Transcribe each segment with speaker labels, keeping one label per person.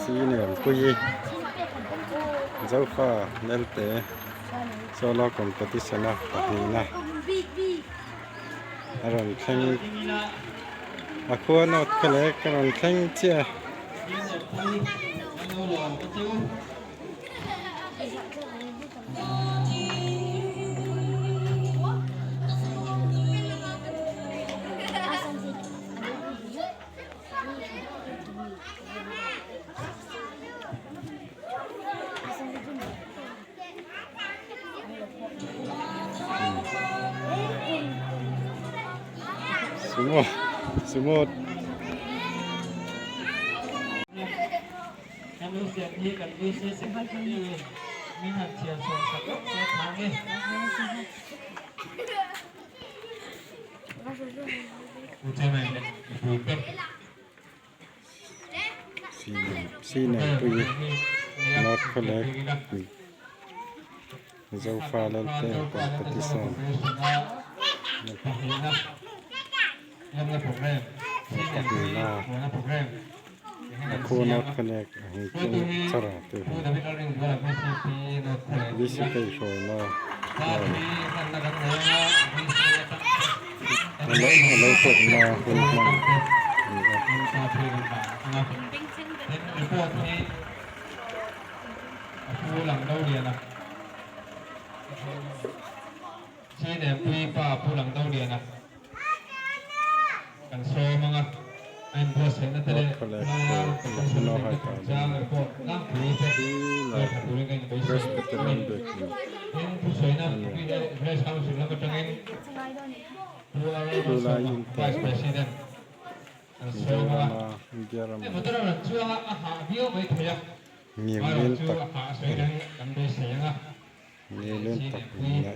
Speaker 1: Sinempuii Zofa Lelte solo competition a pahnihna a rawn thleng a khua nawt kha leh ka rawn thleng chiah a. Sumo sumo Sinai North Khawlek Zofa Lalte competition pahnihna a khu North Khawlek a hung char a tih hi VC kaihhruaina a lo thawkna hun hman a ni a. Presbyterian Biakin a ni. Khulai inte Mizorama India rama ngilnel tak a ni. Ngilnel tak nihna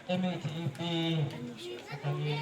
Speaker 1: in a ni.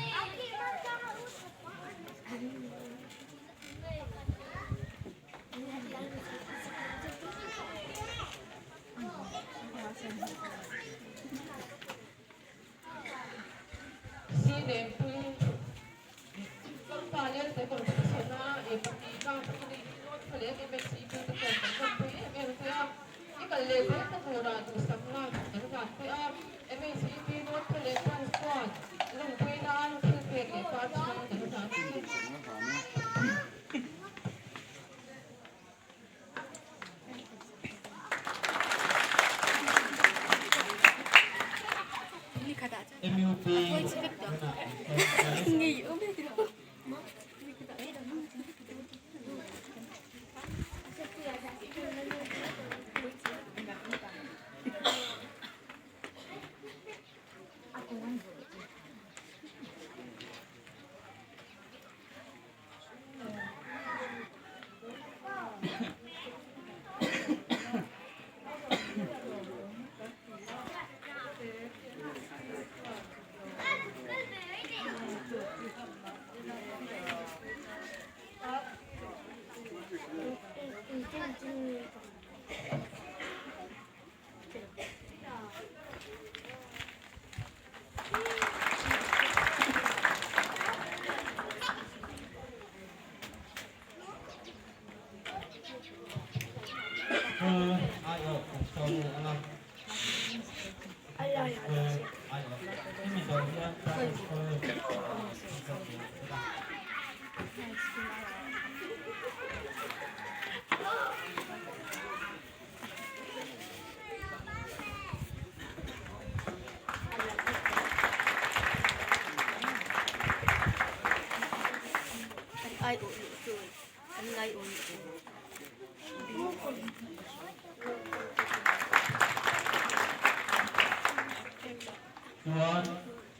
Speaker 2: Chuan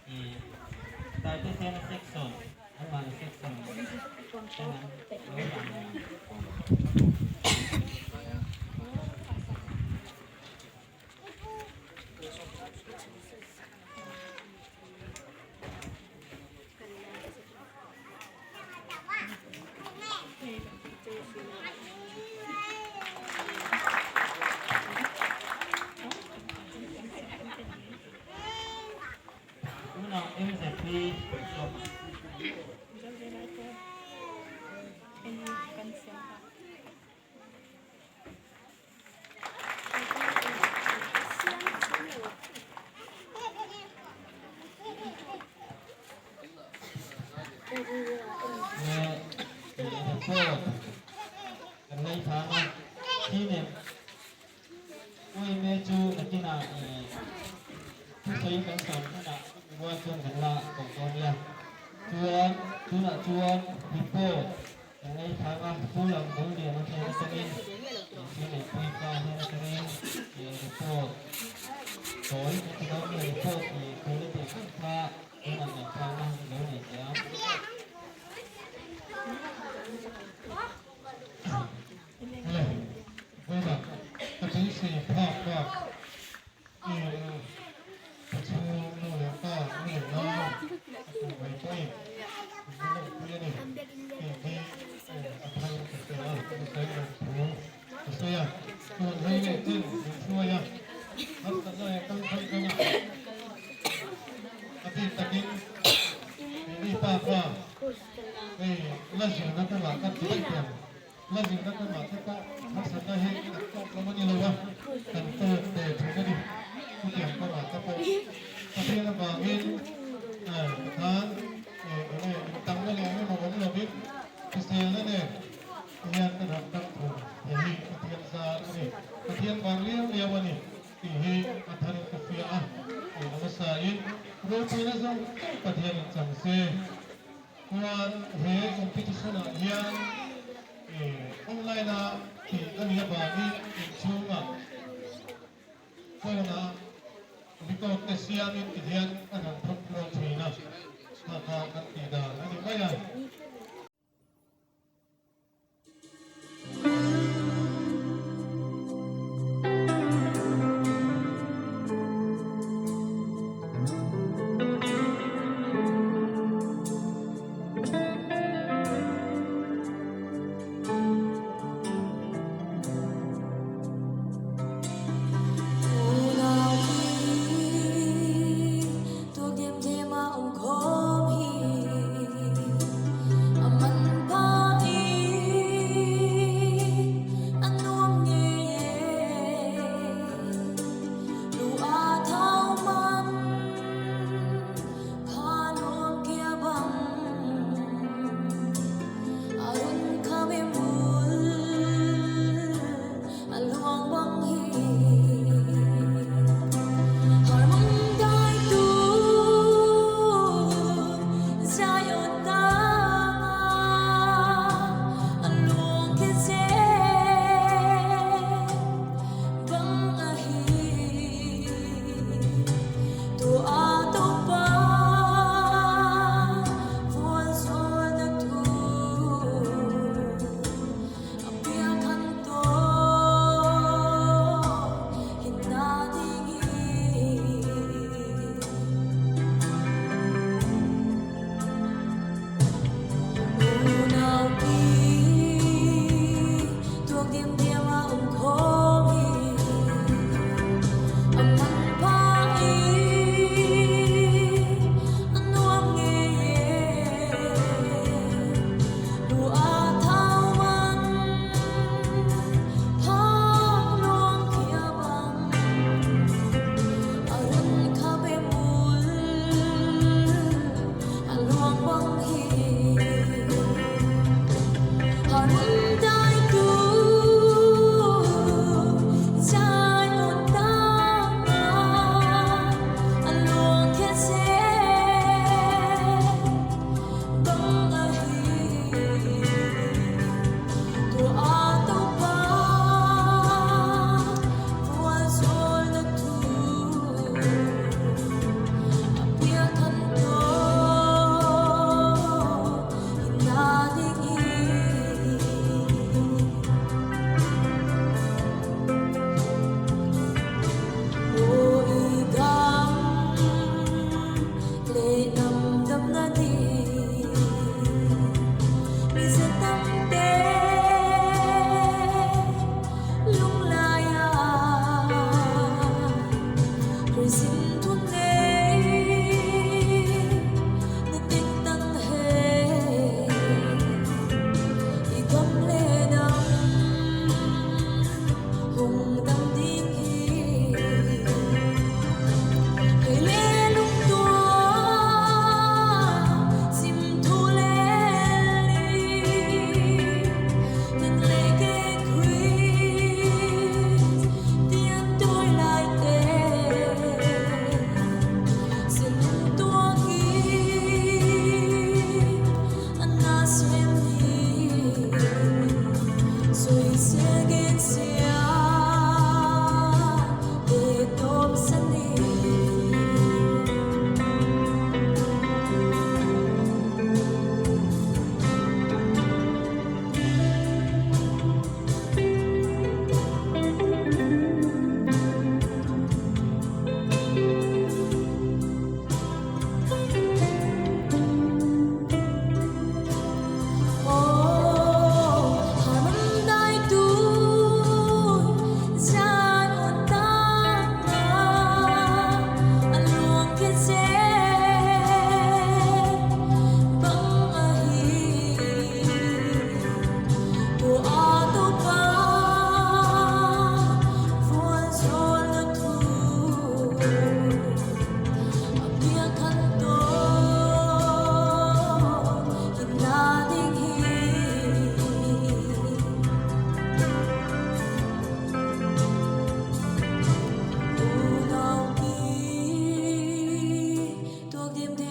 Speaker 2: i Taitesena section anmahni section ten an lo dah leh ang. Tunah MZP workshop. Report kan lei thang a, khi nen UMA chu nakinah thusawi kan sawn hunah rual chuan kan la koh dawn nia. Chuan tunah chuan report kan lei thang a, Pu Lamdulliana hnen atangin Thilneihpui pa hnen atangin report tawi kan ti dawn nia, report quality vek kha tunah ngaihthlakna lo nei teh ang.
Speaker 3: Awle, vawiinah ka beisei phak bak in ka chhung nu leh pa, nu leh nau a tum mai pawhin min lawmpui a ni tih hi a thar ka hria a, ka sawi lo thu ka sawi a, chuan hei leh chen min hruai a, harsatna leh kal thang kanga a bik takin keini pa kha hei la zirna kawngah ka ti daih teh ang. La zirna kawngah te pawh harsatna hi kan tawk lo a ni lo a, kan tawk ve thung a ni. Chutiang kawngah te pawh Pathian avangin khan enge intangna leh eng emaw awm lovin hriselna nen hian kan han dam thung thei hi Pathian zar a ni. Pathian vang liau liau a ni tih hi a tharin ka hria a, a hmasain ropuina zawng zawng Pathianin chang se. Chuan he competition ah hian online a tih a nih avangin inchhungah phone ah record te siamin ti hian an han thawk kual thin a, kha kha kan tih dan a ni mai a.
Speaker 4: Dim dim.